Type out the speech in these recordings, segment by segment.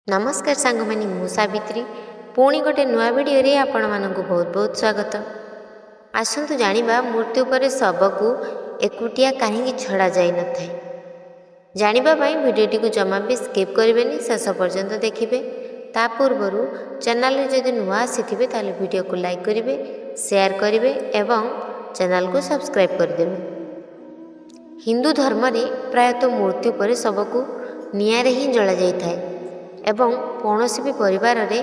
ନମସ୍କାର ସାଙ୍ଗମାନେ, ମୁଁ ସାବିତ୍ରୀ। ପୁଣି ଗୋଟେ ନୂଆ ଭିଡ଼ିଓରେ ଆପଣମାନଙ୍କୁ ବହୁତ ବହୁତ ସ୍ୱାଗତ। ଆସନ୍ତୁ ଜାଣିବା, ମୃତ୍ୟୁ ପରେ ଶବକୁ ଏକୁଟିଆ କାହିଁକି ଛଡ଼ା ଯାଇନଥାଏ। ଜାଣିବା ପାଇଁ ଭିଡ଼ିଓଟିକୁ ଜମା ବି ସ୍କିପ୍ କରିବେନି, ଶେଷ ପର୍ଯ୍ୟନ୍ତ ଦେଖିବେ। ତା ପୂର୍ବରୁ ଚ୍ୟାନେଲରେ ଯଦି ନୂଆ ଆସିଥିବେ, ତାହେଲେ ଭିଡ଼ିଓକୁ ଲାଇକ୍ କରିବେ, ସେୟାର କରିବେ ଏବଂ ଚ୍ୟାନେଲକୁ ସବସ୍କ୍ରାଇବ୍ କରିଦେବେ। ହିନ୍ଦୁ ଧର୍ମରେ ପ୍ରାୟତଃ ମୃତ୍ୟୁ ପରେ ଶବକୁ ନିଆଁରେ ହିଁ ଜଳାଯାଇଥାଏ ଏବଂ କୌଣସି ବି ପରିବାରରେ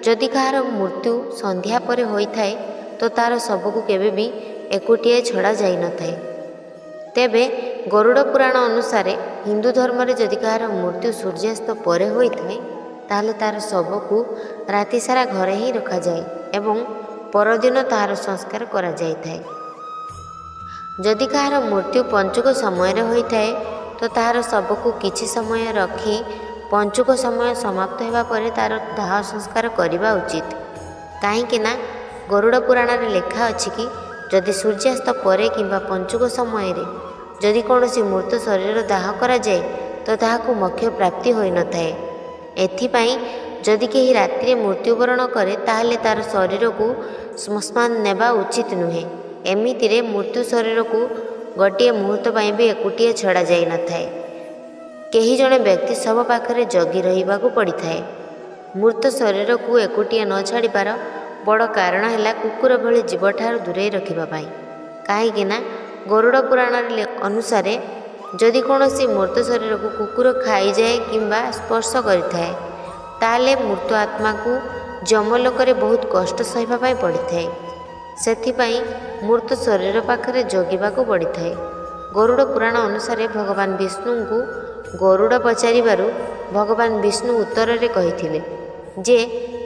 ଯଦି କାହାର ମୃତ୍ୟୁ ସନ୍ଧ୍ୟା ପରେ ହୋଇଥାଏ, ତ ତା'ର ଶବକୁ କେବେ ବି ଏକୁଟିଆ ଛଡ଼ା ଯାଇନଥାଏ। ତେବେ ଗରୁଡ଼ ପୁରାଣ ଅନୁସାରେ ହିନ୍ଦୁ ଧର୍ମରେ ଯଦି କାହାର ମୃତ୍ୟୁ ସୂର୍ଯ୍ୟାସ୍ତ ପରେ ହୋଇଥାଏ, ତାହେଲେ ତା'ର ଶବକୁ ରାତିସାରା ଘରେ ହିଁ ରଖାଯାଏ ଏବଂ ପରଦିନ ତାହାର ସଂସ୍କାର କରାଯାଇଥାଏ। ଯଦି କାହାର ମୃତ୍ୟୁ ପଞ୍ଚୁକ ସମୟରେ ହୋଇଥାଏ, ତ ତାହାର ଶବକୁ କିଛି ସମୟ ରଖି ପଞ୍ଚୁକ ସମୟ ସମାପ୍ତ ହେବା ପରେ ତା'ର ଦାହ ସଂସ୍କାର କରିବା ଉଚିତ। କାହିଁକି ନା ଗରୁଡ଼ ପୁରାଣରେ ଲେଖା ଅଛି କି ଯଦି ସୂର୍ଯ୍ୟାସ୍ତ ପରେ କିମ୍ବା ପଞ୍ଚୁକ ସମୟରେ ଯଦି କୌଣସି ମୃତ ଶରୀର ଦାହ କରାଯାଏ, ତ ତାହାକୁ ମୋକ୍ଷ ପ୍ରାପ୍ତି ହୋଇନଥାଏ। ଏଥିପାଇଁ ଯଦି କେହି ରାତିରେ ମୃତ୍ୟୁବରଣ କରେ, ତାହେଲେ ତା'ର ଶରୀରକୁ ଶ୍ମଶାନ ନେବା ଉଚିତ ନୁହେଁ। ଏମିତିରେ ମୃତ୍ୟୁ ଶରୀରକୁ ଗୋଟିଏ ମୁହୂର୍ତ୍ତ ପାଇଁ ବି ଏକୁଟିଆ ଛଡ଼ା ଯାଇନଥାଏ। କେହି ଜଣେ ବ୍ୟକ୍ତି ଶବ ପାଖରେ ଜଗି ରହିବାକୁ ପଡ଼ିଥାଏ। ମୃତ ଶରୀରକୁ ଏକୁଟିଆ ନ ଛାଡ଼ିବାର ବଡ଼ କାରଣ ହେଲା କୁକୁର ଭଳି ଜୀବଠାରୁ ଦୂରେଇ ରଖିବା ପାଇଁ। କାହିଁକି ନା ଗରୁଡ଼ ପୁରାଣରେ ଅନୁସାରେ ଯଦି କୌଣସି ମୃତ ଶରୀରକୁ କୁକୁର ଖାଇଯାଏ କିମ୍ବା ସ୍ପର୍ଶ କରିଥାଏ, ତାହେଲେ ମୃତ ଆତ୍ମାକୁ ଯମଲୋକରେ ବହୁତ କଷ୍ଟ ସହିବା ପାଇଁ ପଡ଼ିଥାଏ। ସେଥିପାଇଁ ମୃତ ଶରୀର ପାଖରେ ଜଗିବାକୁ ପଡ଼ିଥାଏ। ଗରୁଡ଼ ପୁରାଣ ଅନୁସାରେ ଭଗବାନ ବିଷ୍ଣୁଙ୍କୁ ଗରୁଡ଼ ପଚାରିବାରୁ ଭଗବାନ ବିଷ୍ଣୁ ଉତ୍ତରରେ କହିଥିଲେ ଯେ,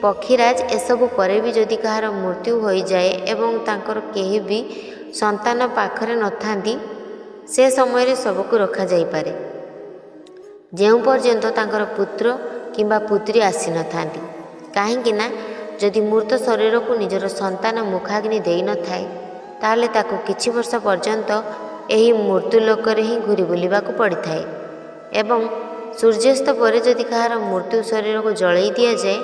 ପକ୍ଷୀରାଜ, ଏସବୁ ପରେ ବି ଯଦି କାହାର ମୃତ୍ୟୁ ହୋଇଯାଏ ଏବଂ ତାଙ୍କର କେହି ବି ସନ୍ତାନ ପାଖରେ ନଥାନ୍ତି, ସେ ସମୟରେ ଶବକୁ ରଖାଯାଇପାରେ, ଯେଉଁ ପର୍ଯ୍ୟନ୍ତ ତାଙ୍କର ପୁତ୍ର କିମ୍ବା ପୁତ୍ରୀ ଆସିନଥାନ୍ତି। କାହିଁକି ନା ଯଦି ମୃତ ଶରୀରକୁ ନିଜର ସନ୍ତାନ ମୁଖାଗ୍ନି ଦେଇନଥାଏ, ତାହେଲେ ତାକୁ କିଛି ବର୍ଷ ପର୍ଯ୍ୟନ୍ତ ଏହି ମୃତ୍ୟୁଲୋକରେ ହିଁ ଘୁରି ବୁଲିବାକୁ ପଡ଼ିଥାଏ। ଏବଂ ସୂର୍ଯ୍ୟାସ୍ତ ପରେ ଯଦି କାହାର ମୃତ୍ୟୁ ଶରୀରକୁ ଜଳେଇ ଦିଆଯାଏ,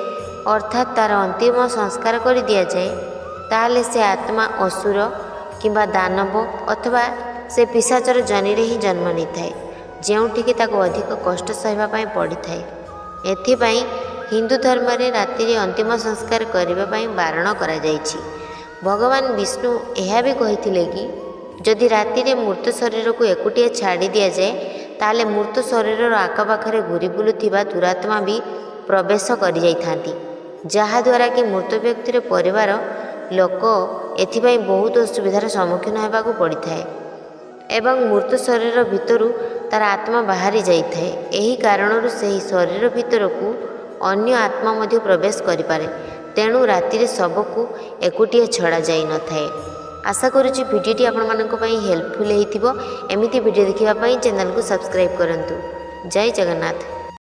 ଅର୍ଥାତ୍ ତା'ର ଅନ୍ତିମ ସଂସ୍କାର କରି ଦିଆଯାଏ, ତାହେଲେ ସେ ଆତ୍ମା ଅସୁର କିମ୍ବା ଦାନବ ଅଥବା ସେ ପିଶାଚର ଯୋନିରେ ହିଁ ଜନ୍ମ ନେଇଥାଏ, ଯେଉଁଠିକି ତାକୁ ଅଧିକ କଷ୍ଟ ସହିବା ପାଇଁ ପଡ଼ିଥାଏ। ଏଥିପାଇଁ ହିନ୍ଦୁ ଧର୍ମରେ ରାତିରେ ଅନ୍ତିମ ସଂସ୍କାର କରିବା ପାଇଁ ବାରଣ କରାଯାଇଛି। ଭଗବାନ ବିଷ୍ଣୁ ଏହା ବି କହିଥିଲେ କି ଯଦି ରାତିରେ ମୃତ ଶରୀରକୁ ଏକୁଟିଆ ଛାଡ଼ି ଦିଆଯାଏ, ତାହେଲେ ମୃତ ଶରୀରର ଆଖପାଖରେ ଘୁରି ବୁଲୁଥିବା ଦୁରାତ୍ମା ବି ପ୍ରବେଶ କରିଯାଇଥାନ୍ତି, ଯାହାଦ୍ୱାରା କି ମୃତ ବ୍ୟକ୍ତିର ପରିବାର ଲୋକ ଏଥିପାଇଁ ବହୁତ ଅସୁବିଧାର ସମ୍ମୁଖୀନ ହେବାକୁ ପଡ଼ିଥାଏ ଏବଂ ମୃତ ଶରୀର ଭିତରୁ ତା'ର ଆତ୍ମା ବାହାରି ଯାଇଥାଏ। ଏହି କାରଣରୁ ସେହି ଶରୀର ଭିତରକୁ ଅନ୍ୟ ଆତ୍ମା ମଧ୍ୟ ପ୍ରବେଶ କରିପାରେ। ତେଣୁ ରାତିରେ ଶବକୁ ଏକୁଟିଆ ଛଡ଼ା ଯାଇନଥାଏ। ଆଶା କରୁଛି ଭିଡ଼ିଓଟି ଆପଣମାନଙ୍କ ପାଇଁ ହେଲ୍ପଫୁଲ୍ ହେଇଥିବ। ଏମିତି ଭିଡ଼ିଓ ଦେଖିବା ପାଇଁ ଚ୍ୟାନେଲକୁ ସବସ୍କ୍ରାଇବ୍ କରନ୍ତୁ। ଜୟ ଜଗନ୍ନାଥ।